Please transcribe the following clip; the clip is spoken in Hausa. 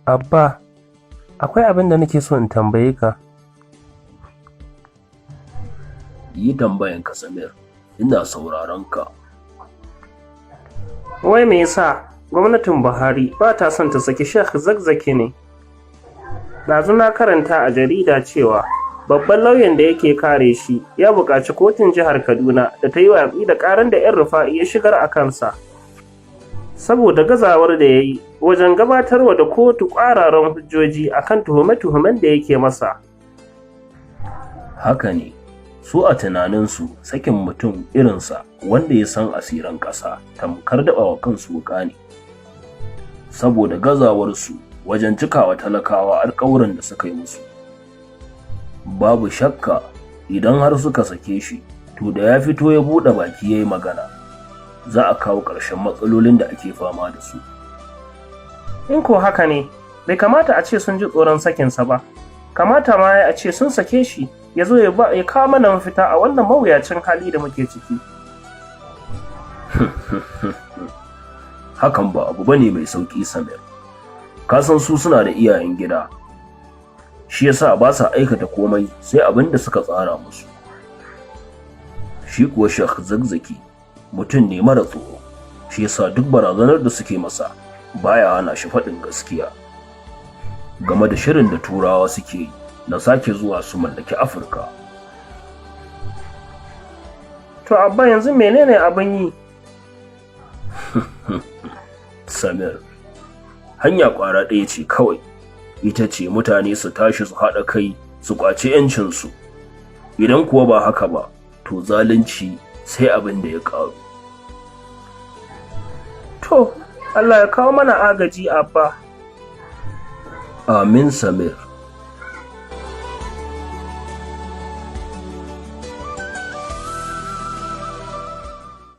Abba, akwai abin da nake so in tambaye ka. Yi tambayanka, Samir, ina sauraron ka. Wai me yasa gwamnatin Buhari ba ta son ta saki Sheikh Zakzaky ne? Ɗazu na karanta a jarida cewa babban lauyan da yake kare shi ya buƙaci kotun jihar Kaduna da ta yi watsi da ƙarar da El-Rufa'i ya shigar a kansa, saboda gazawar da ya yi wajen gabatarwa da kotu ƙwararan hujjoji akan tuhume-tuhumen da yake masa. Haka ne, su a tunaninsu sakin mutum irinsa wanda ya san asiran ƙasa tamkar daɓawa kansu wuƙa ne. Saboda gazawarsu wajen cikawa talakawa alƙawuran da suka yi musu. Babu shakka, idan har suka sake shi, to da ya fito ya buɗe baki ya yi magana, za a kawo ƙarshen matsalolin da ake fama da su. In ko haka ne, bai kamata a ce sun ji tsoron sakinsa ba, kamata ma a ce sun sake shi ya zo ya kawo mana mafita a wannan mawuyacin hali da muke ciki. Hakan ba abu bane mai sauƙi, Samir. Ka san su suna da iyayen gida, shi yasa ba sa aikata komai sai abin da suka tsara musu. Shi kuwa Sheikh Zakzaky mutum ne mara tsoro, shi yasa duk barazanar da suke masa baya hana shi faɗin gaskiya game da shirin da Turawa suke yi na sake zuwa su mallaki Afirka. To Abba, yanzu menene abin yi? Samir, hanya ƙwara ɗaya ce kawai, ita ce mutane su tashi su haɗa kai su ƙwaci 'yancinsu. Idan kuwa ba haka ba, to zalunci sai abin da ya ƙaru. To, Allah ya kawo mana agaji, Abba. Amin, Samir.